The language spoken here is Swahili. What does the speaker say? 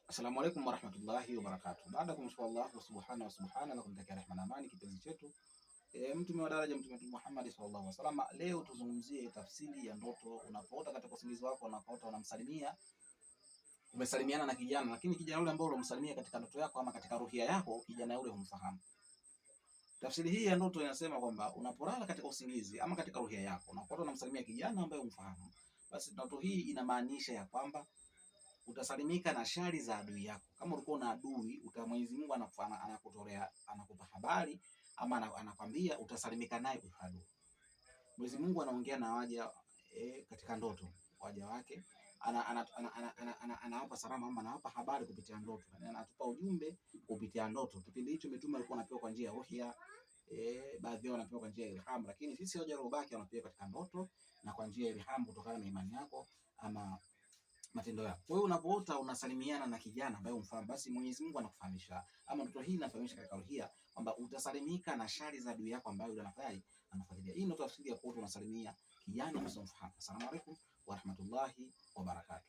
Assalamu alaikum warahmatullahi wabarakatuh. Baada ya kumshukuru Allah subhanahu wa subhana na kumtakia rehema na amani kipenzi chetu mtume wa daraja Mtume Muhammad sallallahu alaihi wasallam, leo tuzungumzie tafsiri ya ndoto. Unapoota katika usingizi wako, unapoota unamsalimia, umesalimiana na kijana, lakini kijana yule ambaye unamsalimia katika ndoto yako ama katika ruhia yako, kijana yule humfahamu. Tafsiri hii ya ndoto inasema kwamba unapolala katika usingizi ama katika ruhia yako, unapoota unamsalimia kijana ambaye humfahamu, basi ndoto hii inamaanisha ya kwamba utasalimika na shari za adui yako. Kama ulikuwa na adui, uta Mwenyezi Mungu anakutolea, anakupa habari ama anakwambia utasalimika naye huyo adui. Mwenyezi Mungu anaongea na waja katika ndoto, waja wake anawapa salama ama anawapa habari kupitia ndoto, anatupa ujumbe kupitia ndoto. Kipindi hicho mitume alikuwa anapewa kwa njia ya ruhya, baadhi yao wanapewa kwa njia ya ilham, lakini sisi waja waliobaki wanapewa katika ndoto na kwa njia ya ilham kutokana na imani yako ama matendo yako. Wewe unapoota unasalimiana na kijana ambaye umfahamu, basi Mwenyezi Mungu anakufahamisha ama ndoto hii inafahamisha katika ruhia kwamba utasalimika na shari za adui yako ambayo yule anafanya anafuatilia. Hii ndio tafsiri ya kuota unasalimia kijana usiyomfahamu. Asalamu alaykum wa rahmatullahi wa barakatuh.